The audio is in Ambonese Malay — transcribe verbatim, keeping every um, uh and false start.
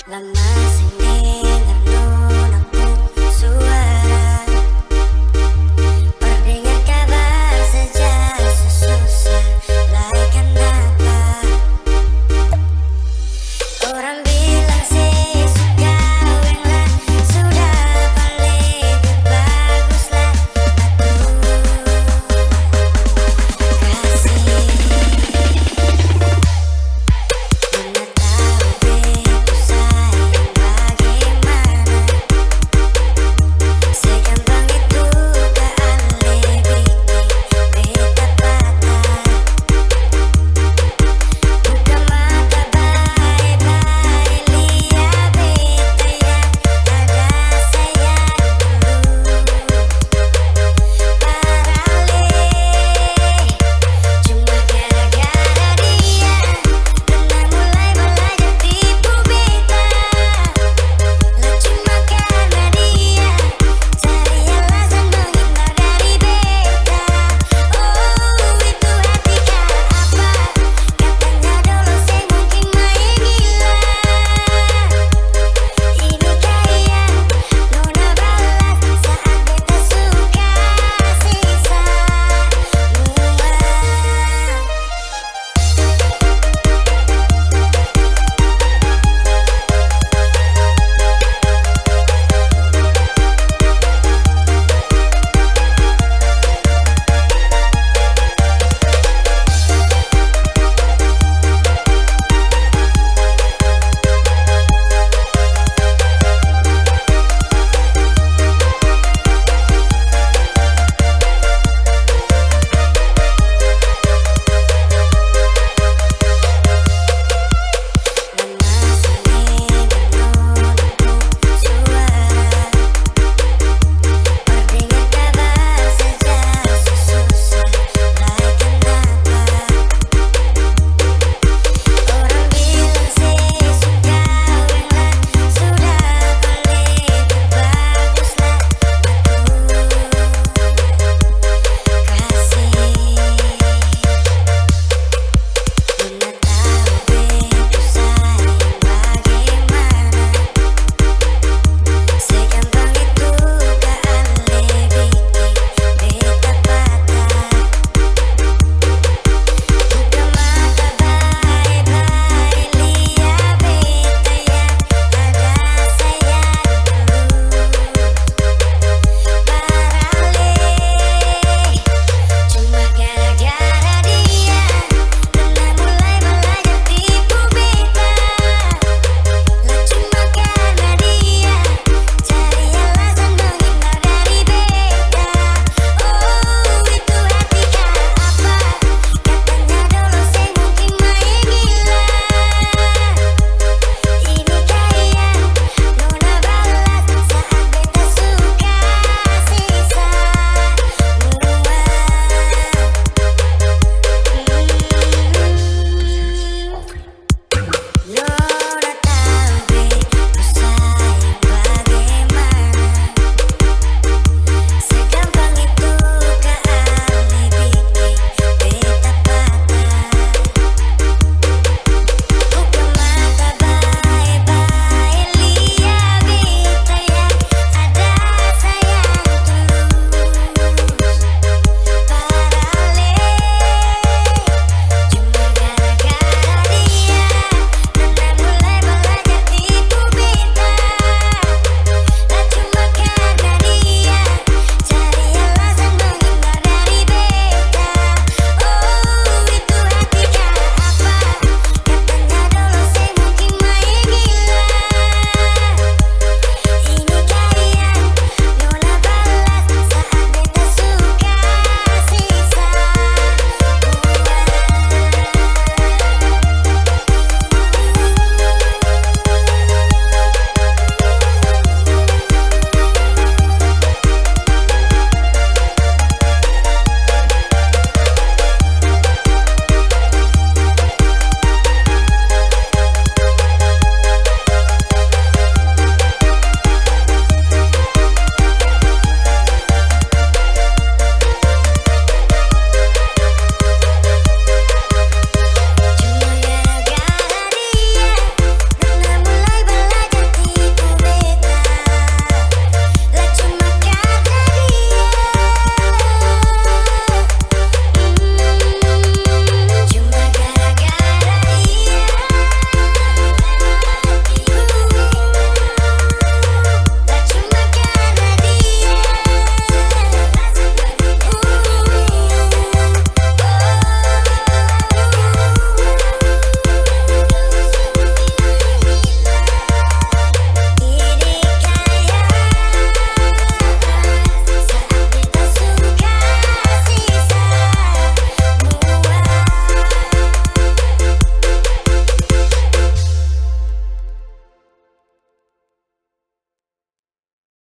Lama seng dengar nona pung suara. Par dengar kabar saja su susah, lai kanapa? Orang bilang se su kaweng la, su dapa lebe bagus la, aduh, kasih. Mana tau beta sayang bagimana, segampang itu ka ale biking beta patah. Buka mata bae-bae, lia beta yang ada sayang dulu. Parale, cuma gara-gara dia, dong mulai balajar tipu beta. La cuma karna dia, cari alasan menghindar dari beta. Oh, itu hati ka apa? Katanya dolo seng mungkin maeng hilang. Ini ka yang nona balas saat beta su kasih samua.